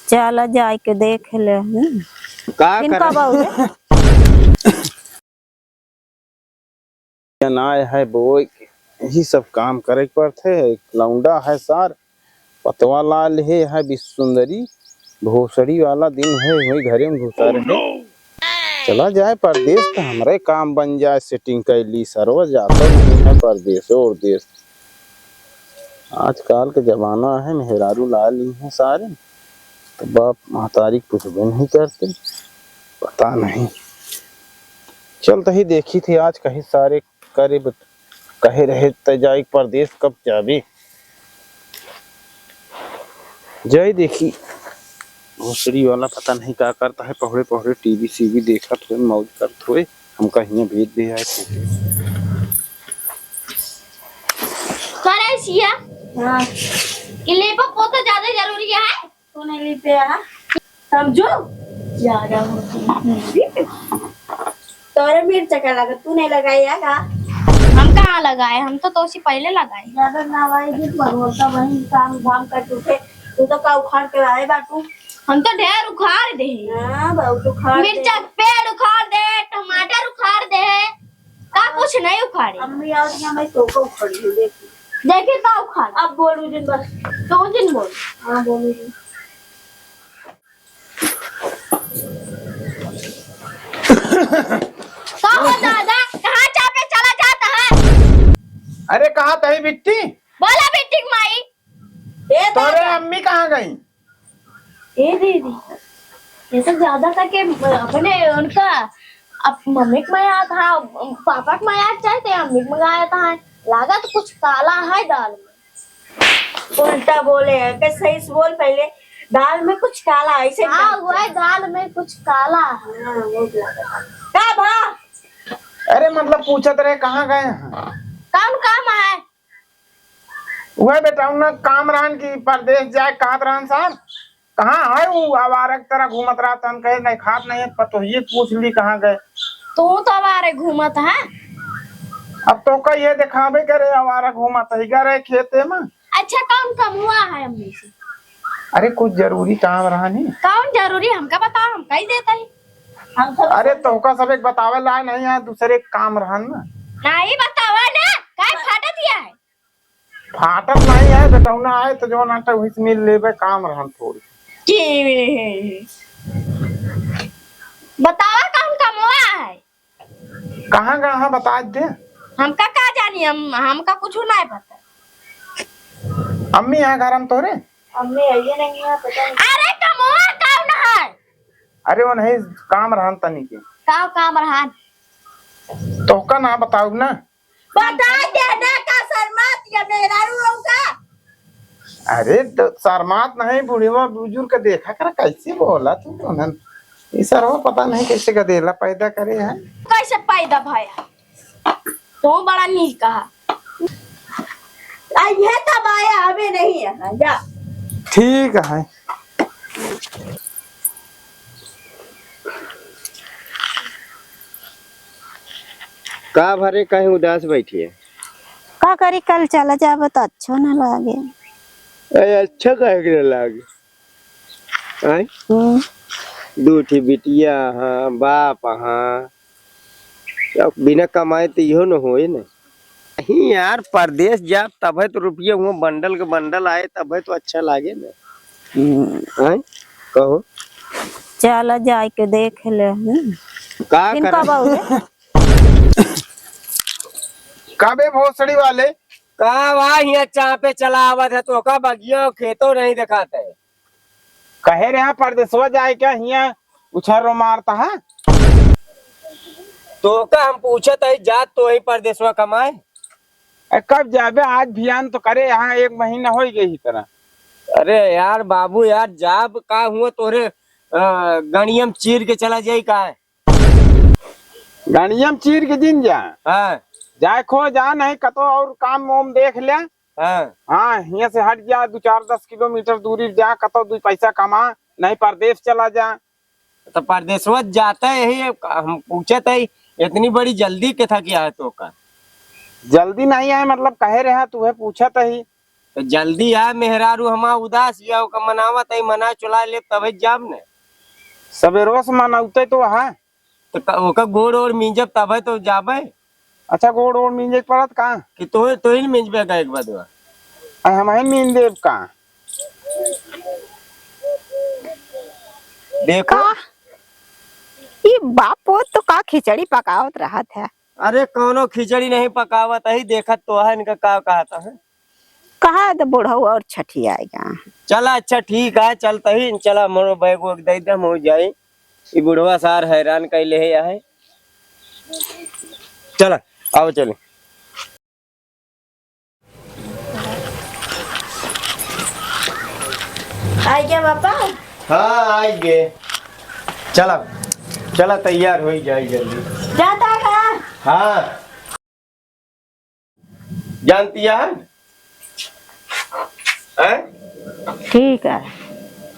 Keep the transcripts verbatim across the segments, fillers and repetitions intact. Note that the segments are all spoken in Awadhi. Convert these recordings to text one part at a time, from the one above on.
चला जाए के देख ले, हम्म। का फिर करे? कब आओगे? जनाए है बोए के, यही सब काम करे के पड़थे। एक लौंडा है सार, पतवा ला लेहे है बिस सुंदरी, भोसड़ी वाला दिन है, वही घरे में घुसा रहे। चला जाए परदेस त हमरे काम बन जाए, setting कर ली सरवा, जाता नहीं है परदेस और देश। आजकल के जमाना है, मेहरारू ला ली है सारे, तो बाप महतारी कुछ भी नहीं करते, पता नहीं। चल तही देखी थी आज कहीं सारे करे बत-, कहे रहे त जाई परदेस, कब जाबे? जाई देखी, भोसड़ी वाला पता नहीं का करता है, पहुड़े पहुड़े टीवी सीवी देखत हुए, मौज करत हुए, हमका हियाँ भेज दे है। करे सिया, हाँ। ई लेपा पोता ज्यादा जरूरी है। तू नहीं ली पे आ, समझू? ज्यादा होती है। तोरे मिर्च का लगा, तू नहीं लगाई है का? हम कहाँ लगाए, हम तो तोसी पहले लगाए। ज्यादा ना भाई जी, भगवंता वही काम धाम कर उठे, तू तो का उखाड़ के लाए बाटू। हम तो ढेर उखाड़ दे। हाँ, बहुत उखाड़ दे। मिर्चा के पेड़ उखाड़ दे, टमाटर उखाड़ दे, का कुछ नहीं उखाड़े। अम्मी आओ तो मैं तो को उखाड़ लूँ, देखी। देखी का उखाड़। अब बोलू जिन बस। तो जिन बोल। हाँ, बोलू जिन। का हो दादा, कहाँ चापे चला जाता है? अरे कहाँ तही बिट्टी? बोला बिट्टी की माई। ए तोरे दादा। अम्मी कहाँ गई? ए दीदी, ये सब ज्यादा करके अपने उनका अब मम्मी के मया था, पापा के मया चाहते अम्मी के मया था। लागत कुछ काला है दाल में। उल्टा बोले है, के सही से बोल पहले, दाल में कुछ काला है, ऐसे हाँ, बोलते हुआ है, हैं। दाल में कुछ काला है। हाँ, वो बोला। का भा? अरे मतलब पूछत रहे कहाँ गए हैं? कौन काम है? वह बेटा उन्हें काम रहन की परदेस जाए कहत रहन साहब। कहाँ है वो आवारा की तरह घूमत रहत हन, कहे नहीं खात नहीं है, पतोहिए पूछ ली कहाँ गए। तू तो आवारे घूमत है। अब तो का ये दिखावे करे आवारा घूमत है, गए खेते में। अच्छा, कौन कमुआ है अम्मी से? अरे कुछ जरूरी काम रहा नहीं। कौन जरूरी हमका बताओ, हम कही देता ही। हम सब अरे तोहका सब एक बतावे ला नहीं है, दूसरे काम रहन ना। नहीं बतावा ना, काहे फाटत गया है? फाटत नहीं है, बेटौना आए तो जौन आटा वही से मिल लेबे, काम रहन थोड़ी। की बतावा कौन कमवा है? कहाँ गए हैं बता दे। हमका का जानी, हम, हमका कुछ नहीं पता। अम्मी यहाँ घर हम तोरे? अम्मी आइए नहीं है, पता नहीं। अरे कमवा कौन है? अरे वो नहीं काम रहन तनी के। का काम रहन? तोहका ना बताऊ ना। बता दे ना, का शर्मात या मेहरारू रहू का? अरे, तो शर्मात नहीं, बुढ़वा बुजुर्ग के देखा कर, कैसे बोला तू तो नन। ई सरवा पता नहीं कैसे गदेला पैदा करे है। कैसे पैदा भया? तू बड़ा नीक कहा। आ, ये तब आया, अबे नहीं है, जा। ठीक है। का भरे कहीं उदास बैठी है? का करी, कल चला जाब तो अच्छो ना लागे। अरे अच्छा काहे के ना लागे? आय? हम्म। दू ठी बिटिया हाँ, बाप हाँ, अब बिना कमाए तो इहो न होए न। नहीं यार, परदेस जाब तबे तो रुपया हुआ बंडल के बंडल आए, तबे तो अच्छा लागे न। हम्म। हैं? कहो। चला जाए के देख ले, हम्म। का फिर करे? कब आओगे? कबे भोसड़ी वाले? का वाह हियाँ चापे चला आवत है, तो का बगिया खेतो नहीं दिखाते। कहे रहे परदेसवा जाए क्या, हियाँ उछारो मारता है। तो का हम पूछत है, जात तो वही परदेसवा कमाए। ए, कब जाबे? आज भियान तो करे, यहाँ एक महीना हो गई ही तरह। अरे यार बाबू यार, जाब का हुआ तोरे, अ, गणियम चीर के चला जाई का है? गणियम चीर के जिन जा। हाँ। जाए खो जा, नहीं कतो और काम वाम देख ले। हाँ। हाँ, हियाँ से हट जा, दू चार दस किलोमीटर दूरी जा, कतो दू पैसा कमा, नहीं परदेस चला जा। तो परदेसवा जाता है यही, हम पूछत है, इतनी बड़ी जल्दी के था क्या है तो का? जल्दी नहीं है, मतलब कहे रहा, तू है पूछत है। तो जल्दी आ, मेहरारू हमार उदास या, ओका मनावत है, मना चुला लेब तबे जाब ने। सबेरो से मनौते तो है। तो क-, ओका गोड़ ओड़ मींजब तबे तो जाबे। अच्छा, गोड़ ओड़ मींजे के पड़त का? कि तोहे, तोहिन मींजबे का एक बात बा? आ, हमहिन मींज देब का? देखो। का? ई बाप पूत तो का खिचड़ी पकावत रहत है? अरे, कौनो खिचड़ी नहीं पकावत है, देखत तो है इनका का कहत है। कहा तो बुढ़ऊ और छठियाएगा। चला, अच्छा, ठीक है, चलत ही, चला, मोरो बैग वैग दे दे, हम हो जाई। ई बुढ़वा सार हैरान कैले है, है। चला, आओ, चले। आ गया पापा? हाँ, आ गए। चला, चला, तैयार हो जाई जल्दी। जाता का? हाँ। जानती है? हैं? ठीक है।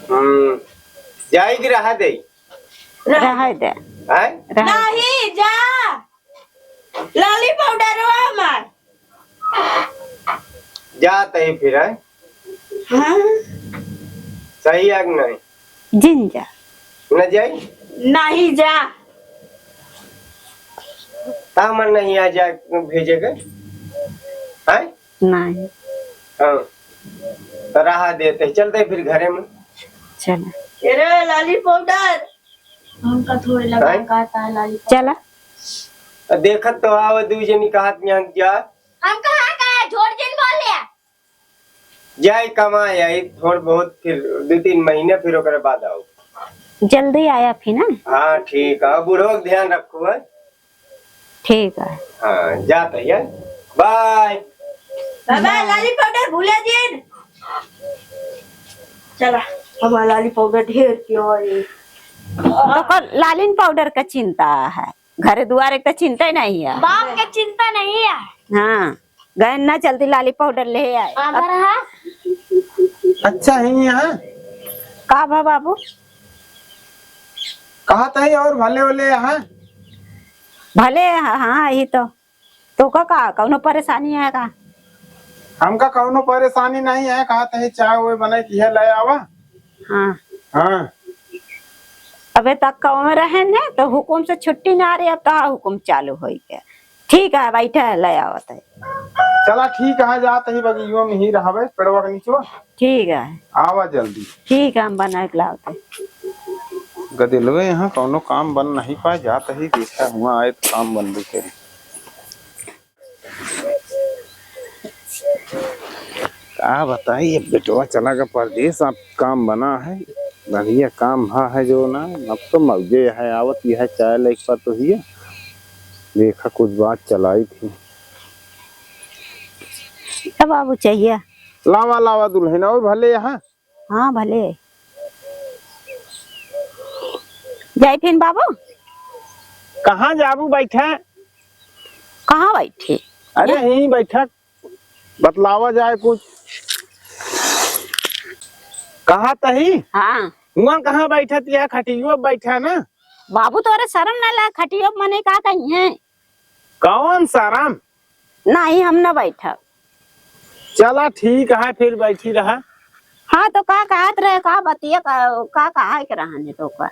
हम्म। जाई कि रहा दे? रहा दे। हैं? रहा दे। नहीं, जा। लाली पाउडरवा मार। जात ही फिर, हैं? हाँ। सही है कि नहीं? जिन जा। न जाई? नहीं जा। ता मन नहीं आ जा भेजे के? हैं? नहीं। हाँ। तो रहा देते, चलते फिर घरे में। चला। ए रे लाली पाउडर। हमका थोड़े लगा हैं? का ता लाली पाउडर। चला। तो देखत तो आव, दू जनी कहत यहाँ जा। हम कहाँ का झूठ जिन बोले? जाई कमाए आई थोड़ बहुत, फिर दू तीन महीने, फिर ओकरे बाद आओ। जल्दी आया फिर ना। हाँ, ठीक है, बुढ़ो के ध्यान रखो, है। ठीक है। हाँ, जात है, बाय। बाय बाय, लाली पाउडर भूले जिन। चला, हमार लाली पाउडर ढेर किया है। तो कर लालिन पाउडर का चिंता है, घर दुआर एक तो चिंता ही नहीं है। बाप के चिंता नहीं है। हाँ, गए ना, जल्दी लाली पाउडर ले आए। आधा रहा। अच्छा ही यहाँ। का भा बाबू? कहा तही और भले वाले यहाँ? भले, हाँ, हाँ, यही तो। तो का, का कौनो परेशानी है का? हमका कौनो परेशानी नहीं है, कहा तही चाय वाय बने किहे ले आवा। हाँ। हाँ। अबे तक कौन रहे ने तो हुकुम से छुट्टी ना रही, अब कहाँ हुकुम चालू होई के? ठीक है, बैठे है, ले आवत है। चला ठीक है, जात ही बगियो में ही रहबे, पेड़वा के नीचे। ठीक है। आवा जल्दी। ठीक है, हम बना के लावत है। गदिलवे यहाँ कौनो काम बन नहीं पाए, जात ही देखा हुआ आए तो काम बन भी करे। का बताई, अब बेटवा चला गया परदेस, अब काम बना है, बढ़िया काम भा है जो ना, अब तो मौजे है, आवत यह चाय लेके पर तो हिया, देखा कुछ बात चलाई थी। ए बाबू चाहिए? लावा, लावा दुल्हन, और भले यहाँ। हाँ, भले। जाई फिन बाबू? कहाँ जाबू, बैठा? कहाँ बैठे? अरे, यहीं बैठा, बतलावा जाए कुछ। कहा तही? हाँ। हुआ कहाँ बैठा? तिया खटियो बैठा ना। बाबू, तोरे शर्म ना लाग, खटियो मने का कही है? कौन शर्म? नहीं, हम न बैठब। चला ठीक है, फिर बैठी रहा। हाँ, तो का कहत रहे, का बतिया, का, का कहा के रहने तो का?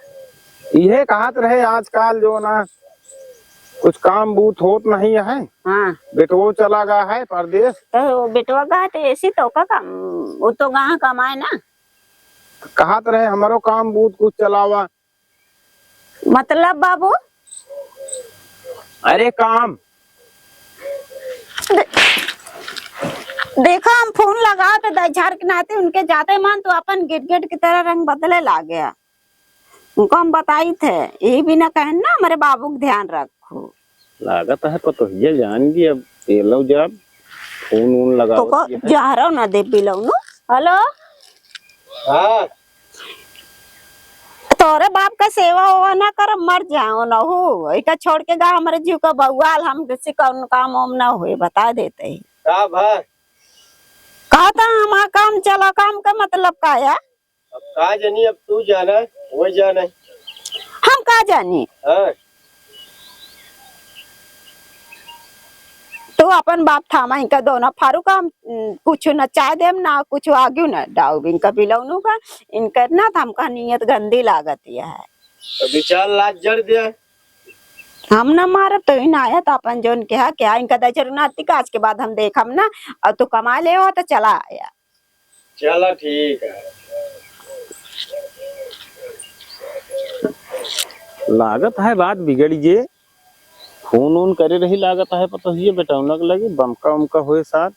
इहे कहत रहे, आजकल जो ना कुछ काम बूत होत नहीं है। हाँ। बेटवो चला गया है परदेस। तो बेटवा गया तो ऐसी तो का काम, वो तो गाँव कमाए ना। कहत रहे, हमरो काम बूत कुछ चलावा। मतलब बाबू? अरे काम। दे-, देखा, हम फोन लगावत है दाई झार के नाते, उनके जाते मन तो अपन गिटगिट की तरह रंग बदले लाग गया। उनको हम बताई थे, यही बिना कहन ना, हमारे बाबू के ध्यान रखो। लागत है पतोहिया जान गई, अब ये लो जब फोन वोन तो लगावत को ये है। जहरो ना दे पिलौनो। हेलो। हाँ। तोरे बाप का सेवा ओवा ना करब, मर जाओ ना हो। इका छोड़ के गा हमरे जीव का बउआल, हम किसी कौन काम वाम ना होए, बता देते ही। का भा? कहता हमार काम चला, काम का मतलब का है? अब का जानी, अब तू जाना, वही जाना। हम का जानी? हाँ। तो तो अपन बाप थामा, इनका दोनों फारू का हम, उम, कुछ न चाय देम, ना कुछ आगू न डाउब। इनका बिलौनू का, इनकर ना तो हमका नियत गंदी लागत है। तो विचार लाज जड़ दे। हम ना मारब तो ही ना आया, तो अपन जोन कहा, कहा इनका दे जरूर ना आती, आज के बाद हम देखम ना, और तू कमा ले हो तो चला आया। चला ठीक है। लागत है बात बिगड़ गए। फोन वोन करे रही, लागत है पतोहिए बेटौना के लगे, बमका उमका होए साथ।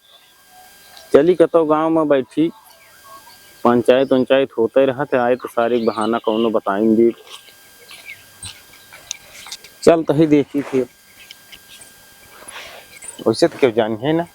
चली कतौ गाँव में बैठी, पंचायत उंचायत होते रहत है, आए तो सारे बहाना कौनो बताइन दी। चल तही देखी फिर। वैसे तो क्यों जानी है ना,